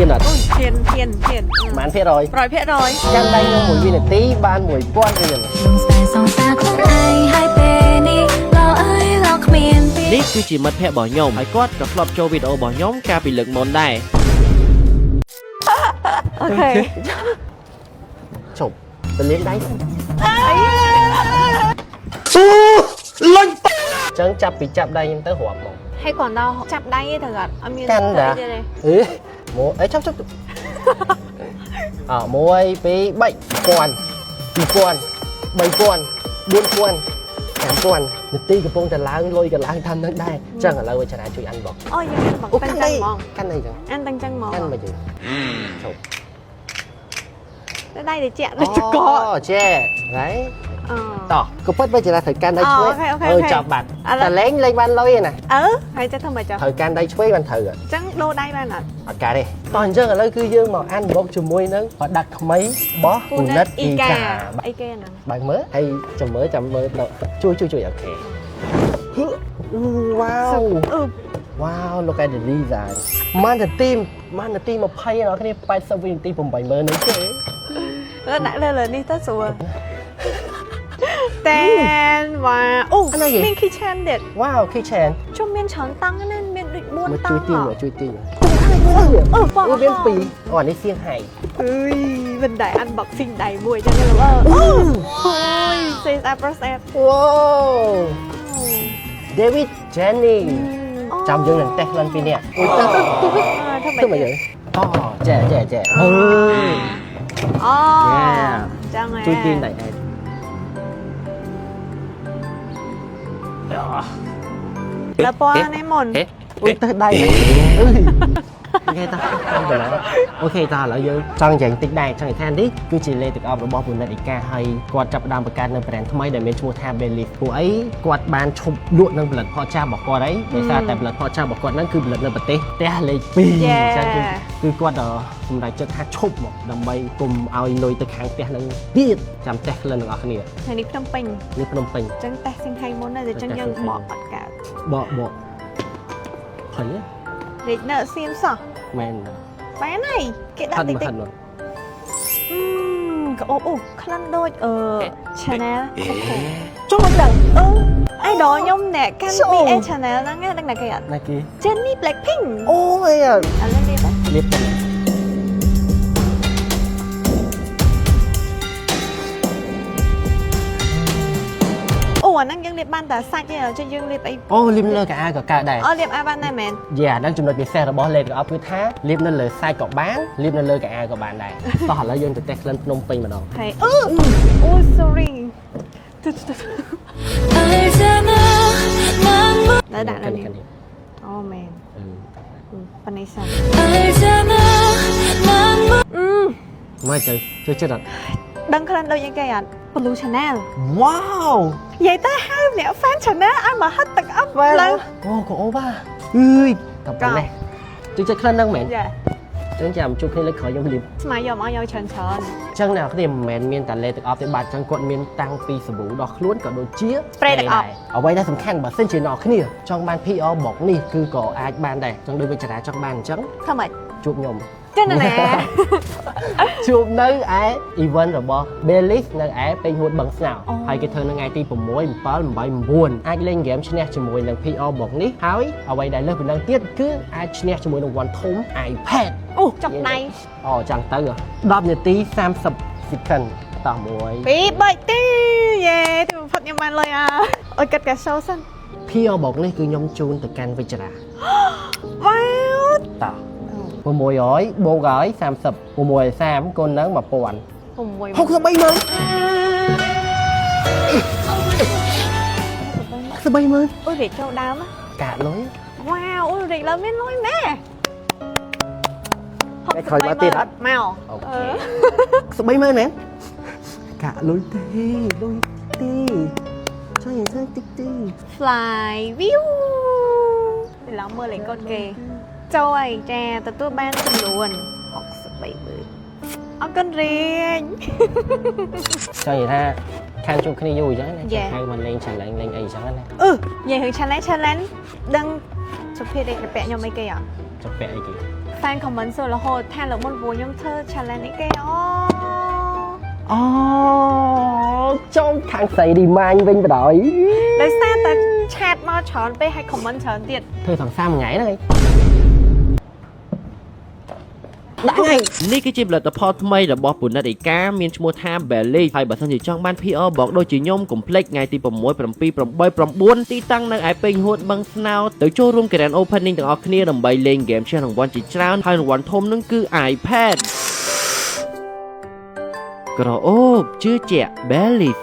នអត់ អូយហ៊ានហ៊ានហ៊ាន ប្រហែលភាគរយ 100% កាន់ដៃខ្ញុំមួយវិនាទីបាន1000រៀល ស្នេហ៍សង្សារខ្លួនឯងហើយពេលនេះលោអើយលោគ្មានពី នេះគឺជាមិត្តភ័ក្តិរបស់ខ្ញុំហើយគាត់ក៏ធ្លាប់ចូលវីដេអូរបស់ខ្ញុំកាលពីលើកមុនដែរ Okay. ជប់ទៅលាងដៃសិន លុញ ចឹងចាប់ពីចាប់ដៃខ្ញុំទៅរាប់មក ហើយគ្រាន់ដល់ចាប់ដៃទេត្រូវអត់អត់មាន កាន់តា ទេទេ អេមកអេចាប់ចាប់អ1 2 3 1000 2000 3000 4000 5000នាទីកំពុងតែឡើងលុយក៏ឡើងតាមនឹងដែរចឹងឥឡូវវិចារាជួយអានបក អូយើងអានបង អូ តាំង កាន់ដៃ ចឹងហ្មង កាន់ដៃចឹង អានតាំងចឹងហ្មង កាន់មកយើងជប់ តែដៃតិចដូចចក អូចេះហើយ អឺ តោះក៏ពិតវិចារាត្រូវកាន់ដៃឆ្វេង អូ okay okay អឺចាប់បាត់ ឥឡូវ តែលេងលេងបានលុយឯណា អឺហើយចេះធ្វើម៉េចចុះ ត្រូវកាន់ដៃឆ្វេងបានត្រូវ អញ្ចឹងដូរដៃបានអត់ អត់កើតទេតោះអញ្ចឹងឥឡូវគឺយើងមកអានបុកជាមួយនឹង product ថ្មីរបស់ ពូនិតអ៊ីកាអីគេហ្នឹង បើកមើលហើយចាំមើលចាំមើលដល់ជួយជួយជួយ okay វ៉ាវ អឺ វ៉ាវ look at the design ម៉ាននាទីម៉ាននាទី20អ្នកគ្នា80វិនាទី80000នេះទេ ដាក់លើលើនេះទៅស្រួលតែនវ៉ាអូមាន kitchen ទៀត វ៉ាវ kitchen ជុំមានច្រើនតង់ណាស់មានដូច4 មក តង់ ជួយទីមកជួយទី អឺបង អូមានពីរអូអានេះសៀងហៃ អើយមិនដែរ unboxing ដៃមួយចឹងទេលោកអើអូយសេស្អាតប្រុសស្អាត វ៉ាវ David Jenny ចាំយើងនឹងតេស្តខ្លួនពីរនាក់អូយទៅ ធ្វើ ទៅមកយើងអូចេះចេះចេះអឺ អូ Yeah. ចឹងហ៎ ជួយទាញដៃឯង ដល់ពណ៌នេះមុន អូយទៅដៃអើយ okay តោះតាមបណ្ណា okay តោះឥឡូវយើងចង់និយាយតិចដែរចង់និយាយថានេះគឺជាលេខទឹកអប់របស់ពូនិតអ៊ីកាហើយគាត់ចាប់ផ្ដើមបង្កើតនៅ brand ថ្មីដែលមានឈ្មោះថា Belief ពួកអីគាត់បានឈប់លក់នឹងផលិតផលចាស់របស់គាត់អីដោយសារតែផលិតផលចាស់របស់គាត់ហ្នឹងគឺផលិតនៅប្រទេសផ្ទះលេខ2អញ្ចឹងគឺគឺគាត់សម្រេចចិត្តថាឈប់មកដើម្បីកុំឲ្យលុយទៅខាងផ្ទះហ្នឹងទៀតចាំតេស្តក្លិនទាំងអស់គ្នា ថ្ងៃនេះភ្នំពេញ នេះភ្នំពេញ ចឹងតេស្តសៀងហៃមុនណាចឹងយើងបកអត់កើត បកបកភ័យ លេខនៅសៀមសោះ មែន បានហើយគេ ហិ ដាក់តិចតិច តមកហិតមក អឺក្អូបអូក្លិនដូចអឺ Chanel ចុះមកដឹងអឺអីដល់ខ្ញុំអ្នកកាន់ BA Channel ហ្នឹងណាដឹងតែគេអត់ ណាគេ Jennie Blackpink អូយ ឥឡូវនេះ លាបទៅ អូអាហ្នឹងយើងលាបបានតែសាច់ទេចុះយើងលាបអី អូលាបលើកៅអៅក៏កើតដែរ អូលាបអាបានដែរមែន យ៉ាហ្នឹងចំណុចពិសេសរបស់លេខរបស់គឺថាលាបនៅលើសាច់ក៏បានលាបនៅលើកៅអៅក៏បានដែរតោះឥឡូវយើងទៅតេស្តក្លិនភ្នំពេញម្ដង ហើយអឺអូ sorry ទៅទៅ 알잖아 난 ទៅដាក់នៅនេះ នេះ អូមែន អឺ ប៉ុណ្ណេះសិន 알잖아 난 អឺ មកទៅជួយចិត្តអត់ ដឹងក្លិនដូចយ៉ាងគេអត់ Blue Channel វ៉ាវ និយាយទៅហៅអ្នក fan Channel ឲ្យមកហិតទឹកអប់ឡើង អូក៏អូបាអើយតែប៉ុណ្ណេះជួយចិត្តក្លិនហ្នឹងមែន យ៉ា ចឹងចាំជួបគ្នាលើកក្រោយខ្ញុំលាប ស្មៃយកមកយកច្រើនច្រើន ចឹងអ្នកនរគ្នាមិនមែនមានតែលេទឹកអប់ទេបាទចឹងគាត់មានតាំងពីសាប៊ូដល់ខ្លួនក៏ដូចជា Spray ទឹកអប់ ដែរអ្វីដែលសំខាន់បើសិនជាអ្នកនរគ្នាចង់បាន PR បុកនេះគឺក៏អាចបានដែរចឹងដូចវិចារាចង់បានអញ្ចឹង ធ្វើម៉េច ជួបខ្ញុំ ចឹងណា ជួបនៅឯ event របស់ Baileys នៅឯពេញហួតបឹងស្នោ អូ ហើយគេធ្វើនៅថ្ងៃទី6 7 8 9អាចលេងហ្គេមឈ្នះជាមួយនឹង PR បុកនេះហើយអ្វីដែលលើសពីនឹងទៀតគឺអាចឈ្នះជាមួយនឹង One ធំ iPad អូចុកដៃ អូចាំងទៅ10នាទី30 second តោះមួយ ពីរបីទីយេទីបំផុតខ្ញុំបានលុយអើអូយកាត់កាសូសិន PR បុកនេះគឺខ្ញុំជូនទៅកាន់វិចារា វ៉ាវ តោះ600បូកឲ្យ30 630គុណនឹង1000 6 63ម៉ឺន63ម៉ឺន អូយរៀបចូលដើម កាក់លុយ វ៉ាវអូយរៀបឡើងមានលុយម៉ែ តែក្រោយមកទៀតអត់ មក okay 63ម៉ឺនមែនកាក់លុយទេលុយទេចុយទៅតិចទេ Fly view ទៅឡើងមើលលេងកូនគេចូលហើយចាទទួលបានចំនួន63ម៉ឺនអរគុណរៀង ចង់និយាយថាខានជួបគ្នាយូរអញ្ចឹងណា Yeah. ហៅមកលេង challenge លេងអីអញ្ចឹងណា អឺនិយាយរឿង challenge challenge ដឹងសុភារិតពាក់ខ្ញុំអីគេអត់ ចុះពាក់អីគេ fan comment សួររហូតថាលើកមុនព្រោះខ្ញុំធ្វើ challenge នេះគេអូ អូចូលខាងស្រីរីម៉ាញវិញបណ្ដោយ ដោយសារតែchat មកច្រើនពេកហើយ comment ច្រើនទៀត ធ្វើសង្សារមួយថ្ងៃហ្នឹងឯងដាក់ថ្ងៃ នេះគឺជាផលិតផលថ្មីរបស់ពូនិតឯកាមានឈ្មោះថា Belly ហើយបើសិនជាចង់បាន PR បកដូចជាខ្ញុំកុំភ្លេចថ្ងៃទី6 7 8 9ទីតាំងនៅឯពេញហួតបឹងស្នោទៅចូលរួម Grand Opening ទាំងអស់គ្នាដើម្បីលេងហ្គេមឈ្នះរង្វាន់ជាច្រើនហើយរង្វាន់ធំនឹងគឺ iPad ក្រអូបជឿជាក់ Belly។